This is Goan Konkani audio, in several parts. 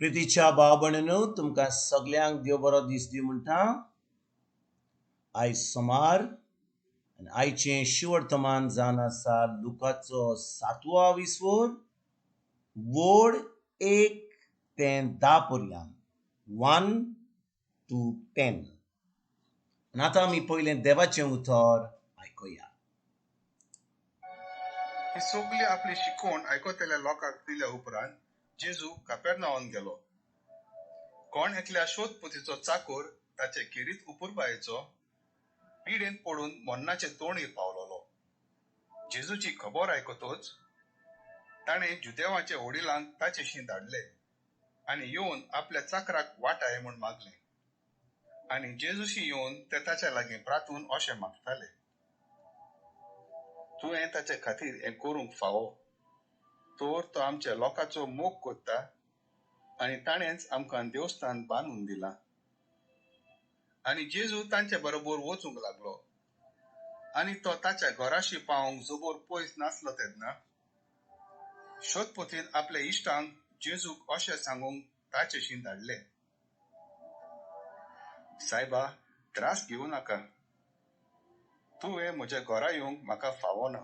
प्रितीच्या भाव भयणीनो, तुमकां सगल्यांक देव बरो दीस दी म्हणटा. आयज सोमार आनी आयचें शिवर्तमान जावन आसा लुकाचो सातवो विस्वोर वोड 1 ते 10 पर्यंत, 1 to 10. आनी आतां आमी पयलें देवाचें उतर आयकुया. ही सगली आपली शिकवण आयकतल्या लोकांक दिल्या उपरांत जेजू कापेर्नावान गेलो. कोण एकल्या शोधपोतीचो चाकोर ताचे खेरीत उपुरबायेचो पिडेन पडून मरणाचे तोणीर पावलोलो. जेजूची खबर आयकतच ताणें जुदेवाचे वडिलांक ताचेशी धाडले आनी येवन आपल्या चाकराक वाटाय म्हूण मागलें. आनी जेजूशी येवन ते ताच्या लागीं प्रातून अशें मागताले, तुवें ताचे खातीर हें करूंक फावो, तर तो आमच्या लोकांचो मोग करता आनी ताणेंच आमकां देवस्थान बांदून दिलां. आनी जेजू तांचे बरोबर वचूंक लागलो आनी तो ताच्या घराशी पावंक जबर पयस नासलो तेन्ना शोधपोतीन आपल्या इश्टांक जेजूक अशें सांगूंक ताचेशी धाडले, सायबा, त्रास घेवं नाका, तुवें म्हज्या घरा येवंक म्हाका फावो ना,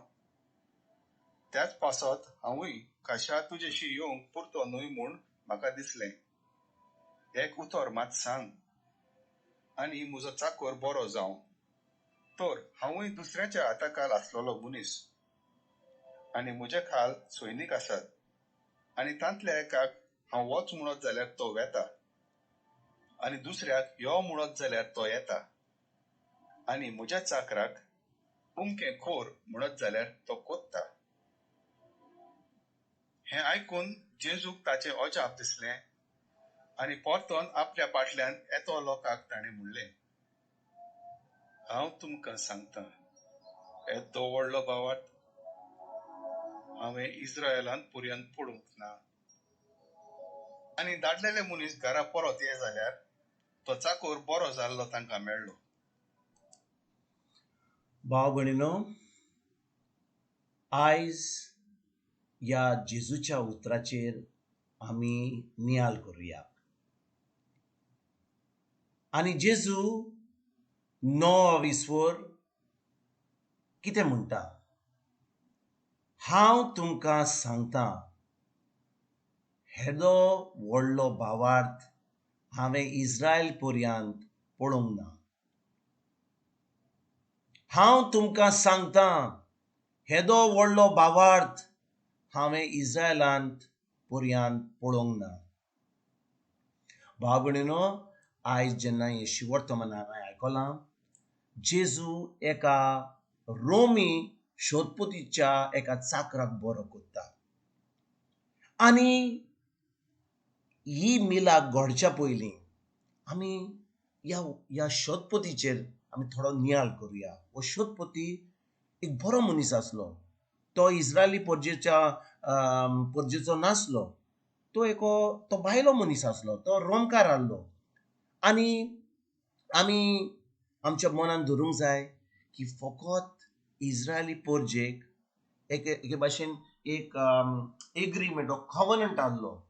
त्याच पासत हांवूय खाशा तुजेशी येवंक पुरतो न्हय म्हूण म्हाका दिसलें. एक उतर मात सांग आनी म्हजो चाकोर बरो जावं, तर हांवूय दुसऱ्याच्या हाताखाल आसलेलो मनीस आनी म्हज्या खाल सैनीक आसात आनी तांतल्या एकाक हांव वच म्हणत जाल्यार तो वेता आनी दुसऱ्याक यो म्हणत जाल्यार तो येता आनी म्हज्या चाकराक उमकें खोर म्हणत जाल्यार तो कोत्ता. हें आयकून जेजूक ताचें अजाप दिसलें आनी परतोन आपल्या पाटल्यान येतो लोकांक ताणें म्हणलें, हांव तुमकां सांगता, येदो व्हडलो भावार्थ हांवें इस्रायलांत पर्यंत पडूंक ना. आनी धाडलेले मनीस घरा परत ये जाल्यार तो चाकोर बरो जाल्लो तांकां मेळ्ळो. भाव भयणीनो, आयज ह्या जेजूच्या उतराचेर आमी नियाल करुया. आनी जेजू 9 विस्वर कितें म्हणटा? हांव तुमकां सांगता, हेदो व्हडलो भावार्थ हांवें इस्रायल पर्यंत पळोवंक ना. हांव तुमकां सांगता, हेदो व्हडलो भावार्थ हांवें इस्रायलांत पर्यंत पळोवंक ना. भाव भयणीनो, आयज जेन्ना हें शिवर्तमान हांवें आयकलां, जेजू एका रोमी शोधपोतीच्या एका चाकराक बरो करता. आनी ही मिलाक घडच्या पयलीं आमी ह्या शोधपोतीचेर आमी थोडो नियाळ करुया. हो शोधपोती एक बरो मनीस आसलो. तो इस्रायली परजेचो नासलो, तो भायलो मनीस आसलो, तो रोमकार आहलो. आनी आमी आमच्या मनान धरूंक जाय की फकत इस्रायली परजेक एके भाशेन एक एग्रीमेंट, कवनंट आहलो.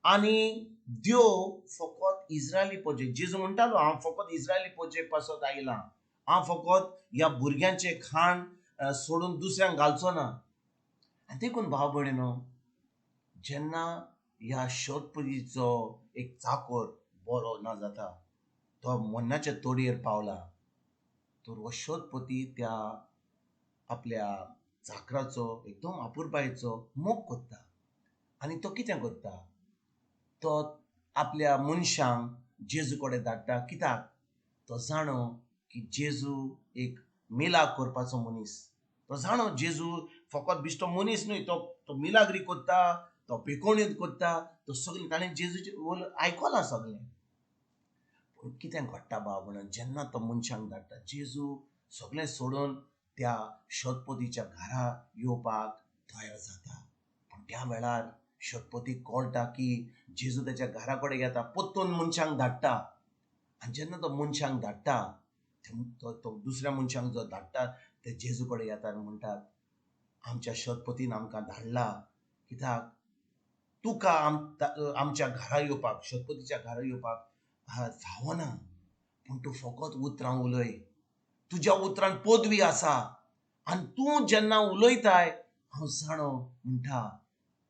आनी देव फकत इस्रायली परजेक, जेजू म्हणटालो, हांव फकत इस्रायली परजेक पासत आयलां, हांव फकत ह्या भुरग्यांचें खाण सोडून दुसऱ्यांक घालचो ना. आनी देखून भाव भयणीनो, जेन्ना ह्या शोधपोतीचो एक चाकोर बरो ना जाता, तो मरणाच्या तोडयेर पावला, तर हो शोधपोती त्या आपल्या चाकराचो एकदम अपुरबायेचो मोग करता. आनी तो कितें करता? तो आपल्या मनशांक जेजू कडेन धाडटा. कित्याक? तो जाणो की जेजू एक मिलाग करपाचो मनीस. तो जाणो जेजू फकत बिश्टो मनीस न्हय, तो मिलाग्री करता, तो पेकोणीत करता, तो सगळें ताणें जेजूचें आयकलां सगळें. पूण कितें घडटा भाव म्हणून, जेन्ना तो मनशांक धाडटा, जेजू सगळें सोडून त्या शोधपोतीच्या घरा येवपाक तयार जाता. पूण त्या वेळार शोधपोतीक कळटा की जेजू ताच्या घरा कडेन येता, परतून मनशांक धाडटा. आनी जेन्ना तो मनशांक धाडटा, तो दुसऱ्या मनशांक जो धाडटा, ते जेजू कडेन येता आनी म्हणटात, आमच्या शोधपोतीन आमकां धाडला, कित्याक तुका आमच्या घरा येवपाक, शतपतीच्या घरा येवपाक फावना, पूण तूं फकत उतरां उलय, तुज्या उतरान पदवी आसा आनी तूं जेन्ना उलयताय हांव जाणो म्हणटा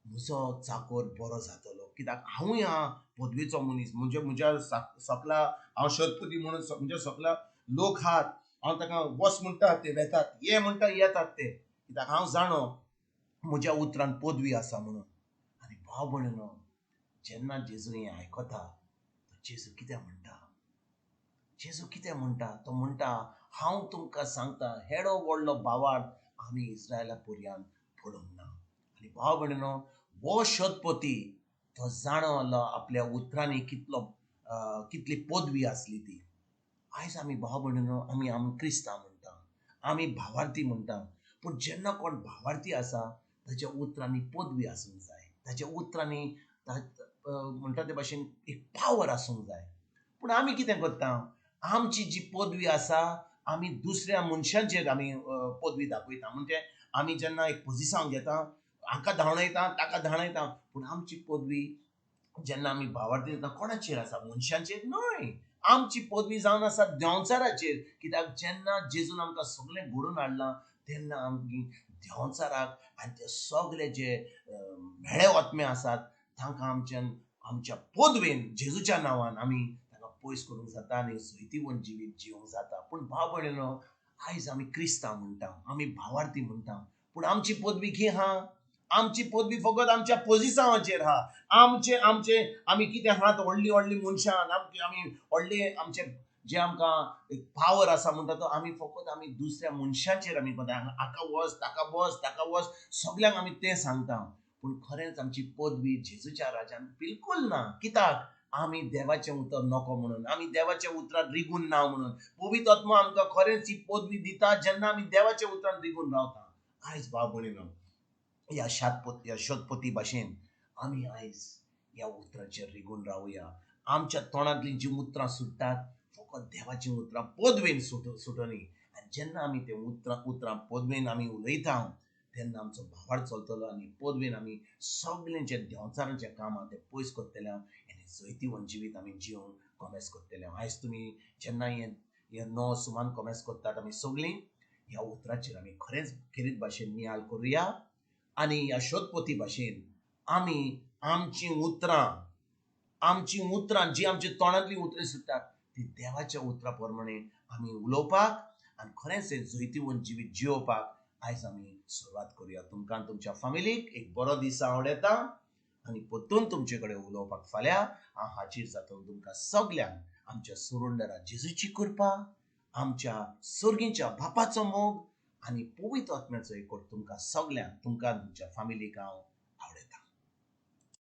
म्हजो चाकोर बरो जातलो. कित्याक हांवूय आहा पदवेचो मनीस, म्हणजे म्हज्या सकला हांव शतपती म्हणून म्हज्या सकला लोक आहात, हांव ताका वस म्हणटा ते वेतात, ये म्हणटा येतात ते, कित्याक हांव जाणो म्हज्या उतरान पदवी आसा म्हणून. आनी भाव भयणीनो, जेन्ना जेजू हें आयकता तो जेजू कितें म्हणटा, जेजू कितें म्हणटा, तो म्हणटा हांव तुमकां सांगता हेडो व्हडलो भावार्थ आमी इस्रायला पर्यान पळोवंक ना. आनी भाव भयणीनो, हो शतपती तो जाणो आसलो आपल्या उतरांनी कितलो कितली पदवी आसली ती. आयज आमी भाव भयणीनो आमी आमी क्रिस्तांव म्हणटा, आमी भावार्थी म्हणटा, पूण जेन्ना कोण भावार्थी आसा ताच्या उतरांनी पदवी आसूंक जाय, ताच्या उतरांनी म्हणटा ते भाशेन एक पावर आसूंक जाय. पूण आमी कितें करता, आमची जी पदवी आसा आमी दुसऱ्या मनशांचेर आमी पदवी दाखयता. म्हणजे आमी जेन्ना एक पोजिसांव घेता, हाका धांवडायता ताका धांवडायता, पूण आमची पदवी जेन्ना आमी भावार्थी जाता कोणाचेर आसा, मनशांचेर न्हय, आमची पदवी जावन आसा देंवचाराचेर. कित्याक जेन्ना जेजून आमकां सगळें घडोवन हाडलां तेन्ना आमी देंवचाराक आनी ते सगळे जे म्हेळे आत्मे आसात तांकां आमच्यान आमच्या पदवेन जेजूच्या नांवान आमी तांकां पयस करूंक जाता आनी जैतिवंत जिवीत जिवंक जाता. पूण भाव भयणीनो, आयज आमी क्रिस्तांव म्हणटा, आमी भावार्थी म्हणटा, पूण आमची पदवी की आहा, आमची पदवी फकत आमच्या पोजिसांवाचेर आहा. आमचे आमचे आमी कितें आहात व्हडली व्हडली मनशां, आमी व्हडले आमचे जे आमकां एक पावर आसा म्हणटा तो आमी फकत आमी दुसऱ्या मनशाचेर आमी करता, हाका वच ताका वच ताका वच, सगल्यांक आमी तें सांगता. पूण खरेंच आमची पदवी जेजूच्या राजान बिलकूल ना. कित्याक आमी देवाचें उतर नको म्हणून, आमी देवाच्या उतरान रिगून ना म्हणून. पवित्र आत्मो आमकां खरेंच ही पदवी दिता जेन्ना आमी देवाच्या उतरान रिगून रावता. आयज भाव भयणीनो, ह्या ह्या शतपती भाशेन आमी आयज ह्या उतराचेर रिगून रावया. आमच्या तोंडांतलीं जीं उतरां सुट्टात फकत देवाचीं उतरां पदवेन सुटनी. आनी जेन्ना आमी ते उतरां पदवेन आमी उलयता तेन्ना आमचो भावार्थ चलतलो आनी पदवेन आमी सगळें जे देंवचारांचें काम आहा तें पयस करतले आनी जैतिवंत जिवीत आमी जिवन कोमेस करतले. आयज तुमी जेन्ना हें णव सुमान कोमेस करतात आमी सगळीं ह्या उतराचेर आमी खरेंच खेरीत भाशेन नियाळ करुया आनी ह्या शोधपोती भाशेन आमी आमचीं उतरां जी आमच्या तोंडांतलीं उतरां सुट्टात ती देवाच्या उतरां प्रमाणे आमी उलोवपाक आनी खरेंच हें जैतिवंत जिवीत जियोवपाक आयज आमी सुरवात करुया. तुमकां तुमच्या फामिलीक एक बरो दीस आवडटा आनी परतून तुमचे कडेन उलोवपाक फाल्यां हांव हाजीर जातलो. तुमकां सगल्यांक आमच्या सुरुंडरा जेजूची कृपा, आमच्या सर्गीच्या बापाचो मोग आनी पवित्र आत्म्याचो एकवट तुमकां सगल्यांक, तुमकां तुमच्या फामिलीक हांव आवडटा.